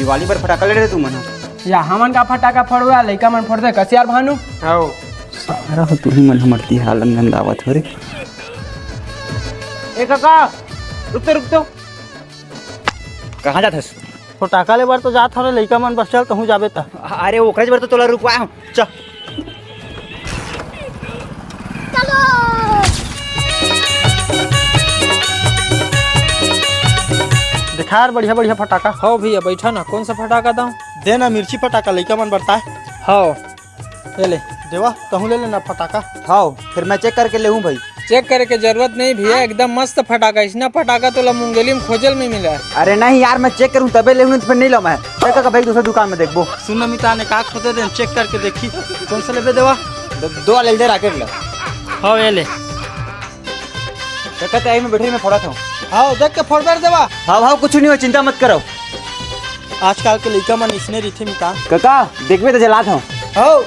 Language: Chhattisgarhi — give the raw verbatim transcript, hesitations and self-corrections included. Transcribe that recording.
दिवाली बर फटाका ले रहे तुमन ह? या हमन का फटाका फोड़वा, लइका मन फोड़थे कसियार भानू। हव। सारा हो तुही मन हमर तिहार ल नंदावत हो रे। ए काका, रुक तो, रुक तो। कहाँ जात हस? फटाका ले बर तो जात हरे, लइका मन बस चल, तहूँ जाबे त। अरे ओकरे बर तो तोला रुकवाए हूँ, चल। देखा यार, बढ़िया बढ़िया फटाका। हव भैया, बैठा ना, कौन सा फटाका दऊं? दे ना, मिर्ची फटाका लइका मन बरता है। हव। ये ले, देवा, तहूँ ले लेना फटाका। हव, फिर मैं चेक करके लेहूँ भाई। चेक करे के जरूरत नहीं भैया, एकदम मस्त फटाका। इसना फटाका तोला मुंगेली में खोजल में मिला है। अरे नहीं यार, मैं चेक करूँ तबे लेहूँ, नहीं तो फिर नहीं लूँ मैं। चेक करके भाई दूसरा दुकान में देखबो। सुन ना मितान, एक आख दे दे, चेक करके देखी कौन सा लेबे देवा। दो, दो ले दे रॉकेट ले। हव, ये ले। काका, तैयारी में बैठे, मैं फोड़त हूँ। हव, देख के फोड़ बर देवा। हव, हव, कुछ नहीं हो, चिंता मत करो। आजकल के लइका मन इसने रहिथे मितान। काका, देखबे तो जलात हूँ। हव।